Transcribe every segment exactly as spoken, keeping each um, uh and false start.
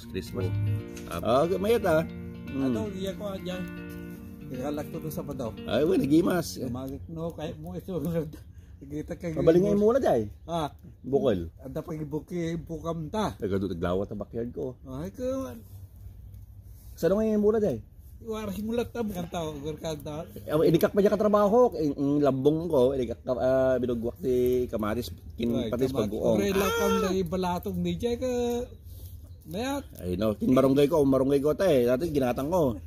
Christmas. Ah, okay, mayat, ah. Hmm. Ano, iya ko, ah, dyan. Kagalak ko doon sa Padaw. Ay, wen, nagimas. Magik, no, kaya mo ito. Kita kay Mabaling nga imula, jay. Ah. Bukol. Anda pag ibuki, bukam ta. Ay, kadu, naglawa ta backyard ko. Ay, ka. Saan nga imula, jay? Waras mulat ta, bukan tao, bukan tao. Eh, inikak pa dyan katrabaho, in, in lambong ko, inikak ka, ah, binugwak ti kamatis, kin-, ay, patis kamat-, pagkuong. Uray lang kam na ibalatog ni jay ka, mayat. Ay, no, kin marunggay ko, marunggay ko, te, dati ginatang ko.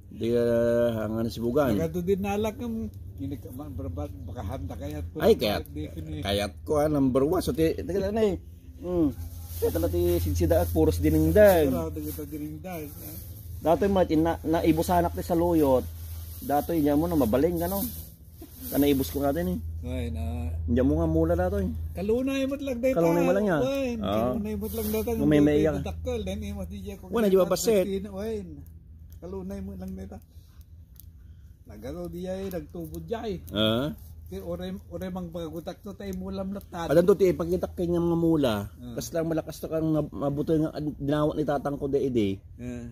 Di, ah, hangan sibugan. Magado din nalak ng, ini ka man, barabat, baka handa kayat ko. Ay, kayat, di kini. Kayat ko, ah, number one. So, ti, ti, ano eh. Hmm. Kaya talaga ti sidsida at puros dinengdeng. Sigurado kita dinengdeng, ah. Dati, Mat, na, naibusanak ti saluyot. Dati, niya mo na, mabaling ka, no? Kana ibus ko natin eh. Ay, na. Diyan mo nga mula na to eh. Kalunay mo lang data. Kalunay mo lang yan. Ay, ah. Kalunay mo lang data. Umeme yan. Dakkel, then imas di ko. Wala, di ba, baset? Ay, kalunay mo lang data. Nagano di ay, nagtubo di ay. Ah. Kaya ore, ore mang pagagutak to, tayo mulam latat. Adan to, ti ipakitak kay nga mga mula. Ah. Kas lang malakas to kang mab-, mabutoy nga ad-, dinawa ni tatang ko de, ide. Ah.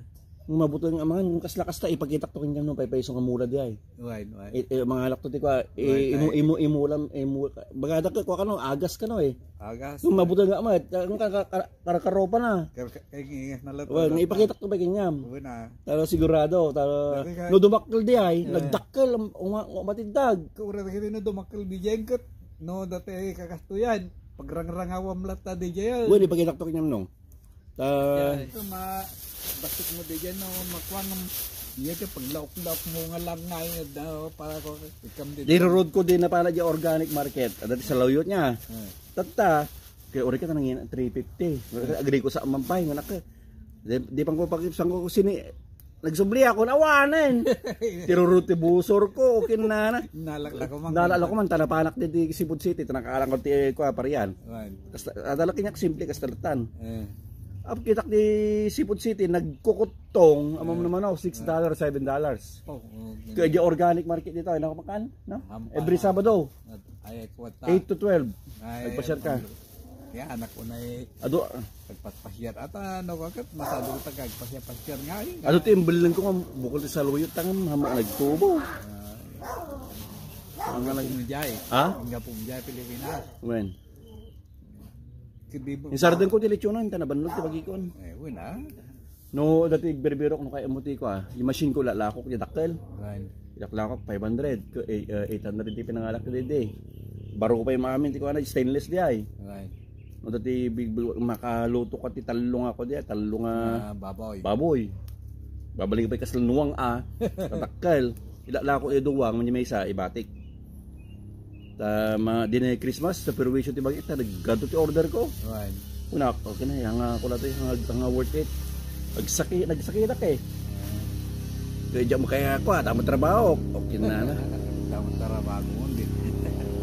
Mabutoy nga mangan, kung kasla kasta, ipakitak to kay nga no, pay paiso nga mula di ay. Wine, wine. I, i, mga alak to ti kwa, i, Wine, imo, wine. Imo, imo lang, imo, bagada ka, kwa kano, agas kano eh. Agas. Kung mabuto nga, mat, kung ka, ka, ka, karakaropa na. Kar-, ka-, kay ngingas na lang. Well, nga ipakitak to ba kanyam? Oo na. Talo sigurado, talo, Dati ka no dumakkel di ay, Yeah. Nagdakkel, um, uma-, umatiddag. Kura na kini no dumakkel di yan kat, no, dati kakastuyan. Pagrangrangawan mo lang ta di yan. Well, ipakitak to kanyam, no? Ta Ito, ma-, basik mo di dyan, no? Makuha ng, iya ka, paglaok-laok mo nga lang na yun, no? Para ko, ikam di Di rurod ko din na pala di organic market. Ada ti saluyot niya. Hmm. Tatta, kaya uri ka tanangin, three fifty. Agree ko sa amampay, nga naka. Di, di pang ko pakipsang ko sini, nagsubli ako, nawanan. Tirurot ti busor ko, okay na na. Nalak-lak ko man. Nalak-lak ko man, tanapanak di, di Cebu City, tanakalang ko ti, eh, kwa, parian. Right. Kasta, adala kinyak simple, kasta latan. Eh. Ap kitak di Seafood City, nagkukuttong, amam Eh. Naman ako, six dollars, seven dollars. Oh, oh, Kaya di organic market dito, ay nakapakan, no? Ampa. Every Sabado, At, ay, kwata. Eight to twelve. Ay, Nagpasyar ka. Ang, ya, anak ko na eh. Ado, Nagpasyar. At ano, kakat, masado ka, nagpasyar-pasyar nga eh. Ado ti imbilan ko, nga bukol ti saluyot, tangam, hama, nagtubo. Ah, Ang ang anak- pumjay. Ha? Ang pumjay, Pilipinas. When? Kadi ba? Insarden ko ti lechonan, ta nabannog ti bagikon. Eh, wala. No, dati igbirbirok no kaya mo ti ko, ah. Yung machine ko lalakok ti dakkel. Right. Ilaklakok five hundred, ko, eh, eh, eight hundred ti pinangalak ti di. Baro pa yung amin ti ko, ano, stainless di ay. Right. No, dati big, big, makaluto ka ti tallo nga ako di, tallo nga Ah, baboy. Baboy. Babalik pa yung kasal nuwang, ah. Tatakkel. Ilaklakok yung duwang, may isa, ibatik. Ta, ma, di na Christmas, sa perwisyo ti bagay, ta, naggadto ti order ko. Right. Una, okay na, hanga ko lang to, hanga, hanga worth it. Nagsaki-, nagsakitak eh. Kaya diyan mo kaya ako, ah, tama trabaho. Okay na na. Tama trabaho mo, hindi.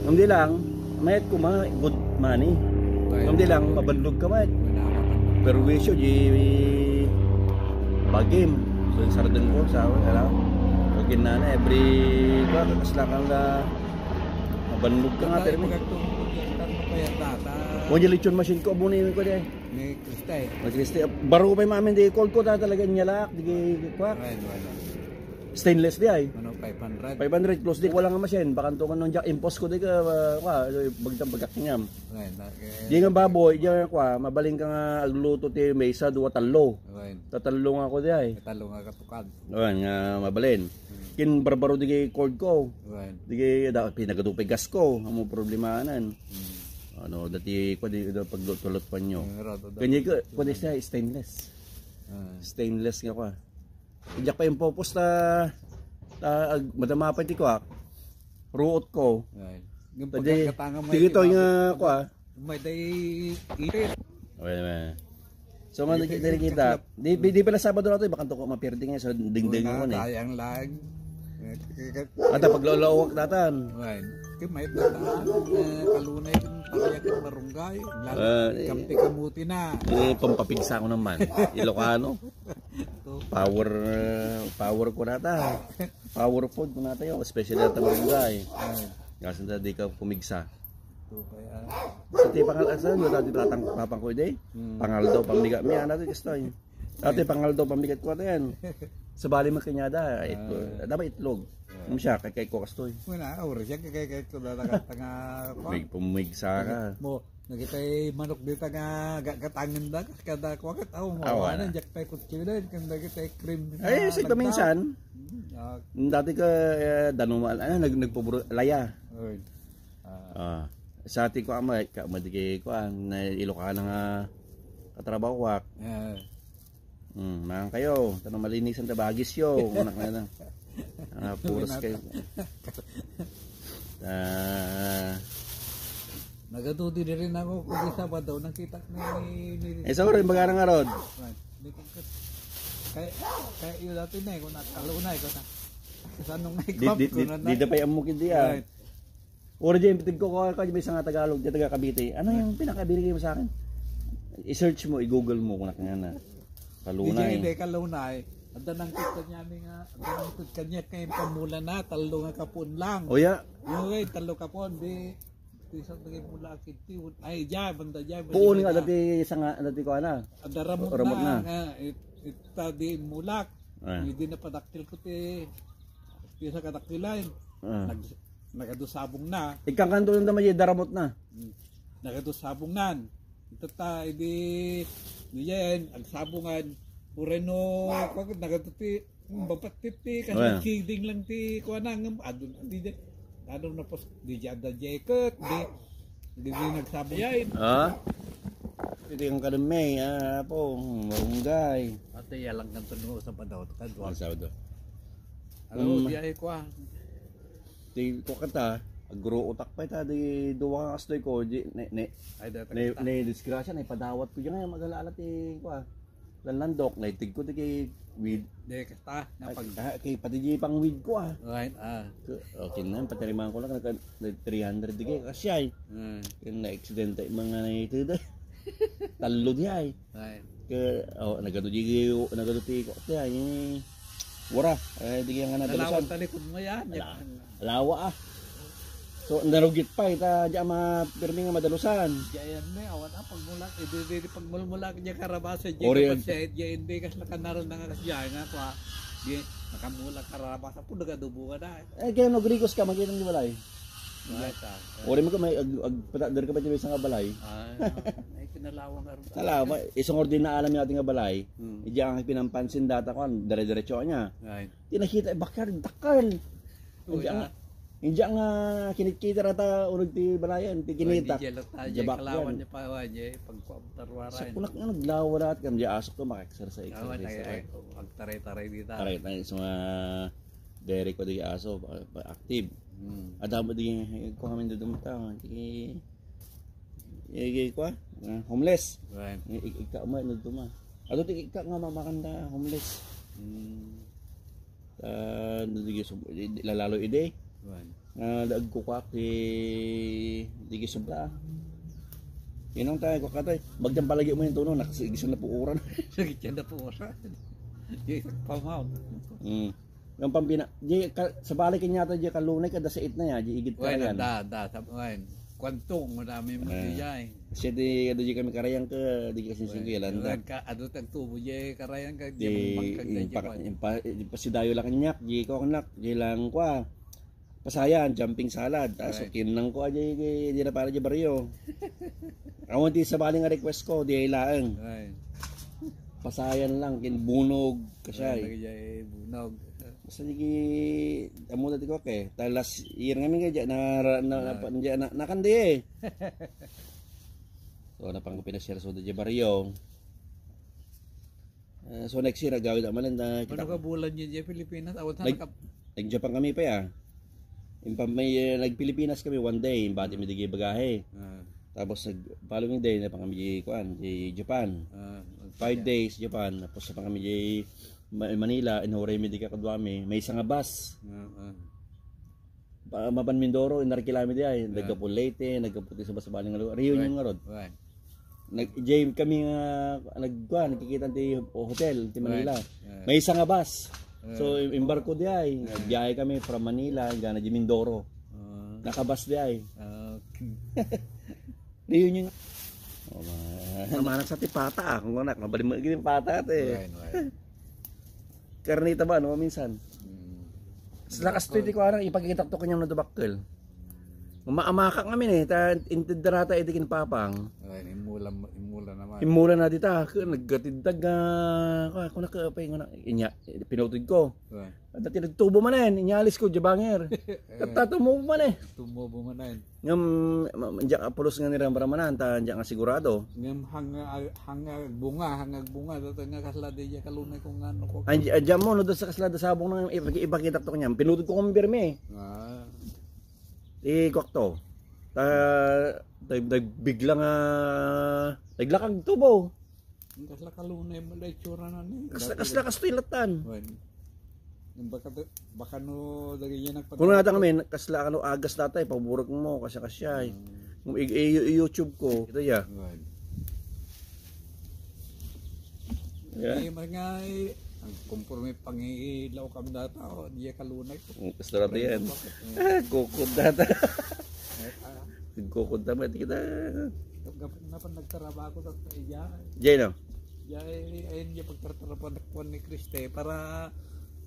Hindi lang, mayat ko mga good money. Right. Hindi lang, mabanlog ka, mayat. Wala ka pa. Perwisyo, di bagim. So, yung sardin ko, sa akin, alam. Okay na na, every, ba, tapos lang ang, ah, Mabanlog ka nga, Tay, permi. Magagtungkol yan, tanto kaya tata. Kung yung lechon machine ko, abunin ko di ay. Ni Krista eh. Ni Krista, baro pa yung mamin, di call ko, ta talaga niya lak, di kay kwak. Ay, wala. Stainless di ay. Ano, five hundred? Five hundred, close di, wala nga machine. Bakanto man nung jack, impos ko di ka, uh, kwa, bagtang bagak ngam. Ay, na, eh, Di nga baboy, di nga kwa, mabaling ka nga agluto ti mesa, dua, tallo. Right. Tatallo nga ako di ay. Tatallo nga katukad. Ayan, nga mabalin. Hmm. Kin barbaro di kay cord ko. Right. Di kay da, pinagadu pay gas ko. Amo problemanan. Hmm. Ano, dati ko di, da, pagluto-lutuan nyo. Yung rado daw. Kanya ko, ko di siya stainless. Ah. Stainless nga ko, ah. Diyak pa yung popos ta, ta, ag-, madama pa ti ko, ah. Ruot ko. Right. Yung Tadi, pagkatanga mo, tigito yung, ah, ko, ah. May day ipit. Okay naman. So, nga, Ipit naki-, yung nakikita. Saklap. Di, di, di pala Sabado na to, eh, baka to ko mapirdi nga, so, dingding Wala, ko na, eh. Sayang lang. Ata, paglolowak datan. Wan. Kaya may datan, eh, kalunay kung pariyak yung marunggay. Lalo, Ah, eh. Kampi kamuti na. Eh, pampapigsa ko naman. Ilocano. Ito. Power, eh, power ko nata. Power food ko nata yun. Especially at marunggay. Ay. Kasi na di ka pumigsa. Sa ti pangal-, asa, no, dati tatang-, tapang ko, di? Hmm. Pangal daw, pambigat mi, ano, ti kastoy. Dati pangal daw, pambigat ko, ato yan. Sa bali mo kanyada, ay, ito. Ah. Dapat itlog. Ah. Ano siya, kay, kay ko kastoy. Wala, oro siya, kay, kay, kay ko, dadagat nga, May pumigsa ka. Mo, nagitay manok dito nga, ga-, gatangan da, kada ko, kat, oh, Ah, wala. Mawanan, jak tayo kutsilin, kung nagitay cream Ay, na sa ito nagtao. Minsan, Hmm, ah. Dati ka, eh, danumal, ah, nag-, nagpuburo, laya. Oy. Ah. Ah, sa ti ko ama, ka, madi kay ko, ang na Ilocana nga katrabaho ko, ah. Ah. Hmm, mangan kayo, tanong malinisan ta bagis yo, anak na lang. Ah, puros kayo. Ah. Nagadu di rin ako, kung isa pa daw, nakita ni, ni Eh, sorry, baga nga rod. Right. Di ko kat-, kaya, kaya yun dati na eh, kung nakalunay ko na. Sa nung Di, di, di, naikot ko na di na. Da pa yung mukid diya. Right. Ora dyan, pitig ko, ko, ko, may isang Tagalog, dyan taga Cavite. Ano yung pinakabinigay mo sa akin? I-search mo, i-google mo kung nakangana. Di Kalunay. Dyan, hindi, kalunay. Ang danang kit kanya, may nga, ang danang kit kanya, kay pamula na, talo nga kapon lang. O, ya. Yung, eh, talo kapon, di, di sa tagay mula, kit, di, ay, dyan, banda dyan, banda Puon nga, dyan. Dati sa nga, dati ko, ana. Ang daramot Ramot na, na. Nga, it, it, ta, di mulak. Ah. Hindi na padaktil ko, ti, pisa kadaktilan. Ah. Nag-, nagadu sabong na. Ikang kanto lang naman yung daramot na. Hmm. Nagadu sabong nan. Ito ta, idi, niyan, agsabongan. Ureno, kag-, nagadu ti, hmm, bapat ti, ti, kasi Well. Kidding lang ti, kuha na, ngem, adun, di, di, ano na pos, di, di, ada, jacket, di, di, di, nagsabong. Yan. Ah? Ito yung kadami, ah, po, marunggay. Ate, yalang kanto no, sa padaw, kadwa. Ang Sabado. Ano, Um, di ay, kuha. Ti ko kata, agruutak pa ita, di duwa nga kastoy ko, di, ne, ne, Ay, data ne, kita. Ne, disgrasya, ne, padawat ko dyan, magalaala ti, kuha. Lanlandok, naitig ko, di kay weed. Di, kasta, Ay, napag- ah, kay pati di pang weed ko, ah. Right, ah. Ko, okay na, patiriman ko lang, nagka, nag three hundred di kay, kasi ay. Hmm. Yung na-accident, ay, mga na ito, da. Talo di ay. Right. Ke, oh, nagado di, nagado ti ko, ti ay, wara, eh, di kaya nga Nalawan nadalusan. Talikod mo yan. Ala, alawa, ah. So, narugit pa, ita, di ama, pirmi nga madalusan. Diyan na, awan, ah, pagmulak, eh, di, di, di, pagmulmulak, diyan karabasa, diyan Orient. Kapasya, diyan, hindi, kas nakanaroon na nga, kas diyan nga, kwa, di, nakamulak karabasa, po, nagadubo ka na, eh. Eh, kaya no, grigos ka, magkita ng balay. Right, ah. Uri mo ka, may, ag, ag, pata, dari ka pa dyan sa nga balay. Ah, ay, kinalawang nga rin. Salamat, isang ordin na alam yung ating nga balay. Hmm. Diyan ang pinampansin data ko, dire-diretso niya. Right. Ti nakita, eh, backyard, dakkel. Uy, Hindi ang, ah. Hindi ang, ah, kinitkita rata, urog ti balayan, ti Uy, kinita. Di jelo tayo, Jabak kalawan yan. Niya pa, uy, niya, pagkuabtarwaran. Sa kunak nga naglawa lahat, kam di asok to, maka-exercise, Awan, exercise, ay, ay, ay. Pagtaray-taray dita. Taray, taray, sa mga dere ko di aso, pa, pa active. Hmm. Adamo di, ko kami dudumta, di, di, di, kwa, ah, homeless. Right. I, i, ikaw mo, ano duma. Ato ti ikaw nga mamakanda, homeless. Hmm. Ah, digi sub-, lalalo idi. Wan. Ah, daag ko kwak ti digi sobra. Inong tayo ko katay. Magdang palagi mo yung tuno, nakasigisan na po oran. Sakit yan na po oran. Yung pamaw. Mm. Yung pambina, di, ka, sa balik kanya to, di kalunay ka, da sa itna ya, di igit ka Wan, yan. Da, da, sa, wan. Kwantong, madami mo Ah. di jay. Kasi di, ano di kami karayang ka, di kasi Wan. Sige, landa. Wan, ka, adu tagtubo, di karayang ka, di Di, mangkag na yung di pa, kwan. Yung pa, yung pa si Dayo lang kanyak, di ko anak, di lang kwa. Pasayan, jumping salad. Ah, so, Right. kinang ko aja, di, di na para di baryo. Awan ti sa bali nga request ko, di ay laeng. Right. Pasayan lang, kin bunog, kasay. Ay, nagaya, eh, bunog. Basta di ki, amo dati ko, okay. Ta last year nga mi nga, na, na, na, Right. na, na, nakandi eh. So, napang ko pinashare so, di baryo. Ah, so, next year, agawid naman, na Ano kita ka bulan yun, Jeff? Pilipinas? Awan sa Nag-, nakap- nag-Japan kami pa, ya. Yung pa, may, eh, nag-Pilipinas kami one day, yung bati mi di bagahe. Ah. Tapos, nag-, following day, na pa kami di, kuan, di Japan. Ah, Five okay. days, Japan. Tapos, na pa kami di Ma-, Manila, inuray mi di kakadwa mi. May isang bus. Ah, ah. Pa, mapan Mindoro, inarkila mi di ay. Ah. Nagkapo Leyte, nagkapo ti sabas-bali nga lugar. Reunion Right. nga rod. Right. Nag-, jay kami nga, nagkuan, nagkikita ti hotel, ti Manila. Right. Right. May isang bus. Right. So, im-, imbarko di ay. Right. Nagbiyahe kami from Manila, gana di Mindoro. Ah. Nakabus di ay. Ah, okay. Reunion. Oh, ma- Mamanak sa ti pata, ah. Kung anak, mabalim mo yung pata, te. Right, right. Karnita ba, no? Minsan. Mm. Sa lakas to, iti ko arang, ipagkitak to kanyang nadubakkel. Maamakak ngamin eh, ta intid darata iti kin papang. Ay, imula, imula naman. Imula na dita, ke, naggatid daga, ko, ko na ke, pa, ko na, inya, pinutod ko. Right. At dati nagtubo man eh, inyalis ko, jabangir. Tumubo man eh. Tumubo man eh. Ngam, ma-, ma-, diak a pulos nga ni Ram Ramanan, ta diak nga sigurado. Ngam hanga, hanga bunga, hanga bunga, data nga kasla di diak kalunay kung ano ko. Ay, di-, diak mo, no, doon sa kasla da sabong nang ipag-, ipakita to kanyam. Pinutod ko kung birmi. Ah. Di kwak to. Ta, ta, nagbigla nga, naglakag tubo. Ang kasla kalunay mo, la itsura na ni. Kasla, kasla, kastoy latan. Wen. Yung baka, baka no, dagay yan ang Kung nata kami, kasla ano, agas data, eh, paburek mo, kasya-kasya, eh. Hmm. Kung i-, i-, i-YouTube ko, ito ya. Wen. Yeah. Hindi man nga, eh, ang kumporme pangiilaw kam data, o, di kalunay ko. Ang kasla data yan. Bakit? Eh. Kukod data. Eh, ah. Kukod data, kita. Gapon na pa nagtaraba ko sa iya. Jay, no? Jay, ayun yung pagtartarapan ko ni Kriste para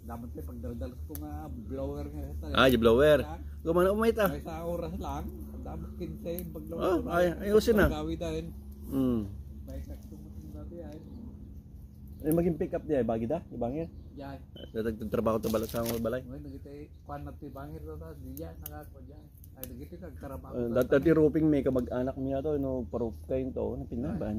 dapat tayo pagdaldal ko nga blower nga ito. Ah, yung blower. Ha? Gumana umay ta. May sa oras lang. Dapat kinse yung paglaw. Oh, ay, ayusin na. Paggawi dahil. Mm. May sa kumating dati ay. Ay, maging pick up di ay, bagi da? Ibangir? Jay. Nagtrabaho to bala sa mga balay. May nagitay, kuan na ti bangir to ta, di yan, nakakuan dyan. Ay, nagitay, nagtrabaho Eh, to dati ta. Ti roofing may kamag-anak niya to, no, paroof kayo to, ano, pinabaan.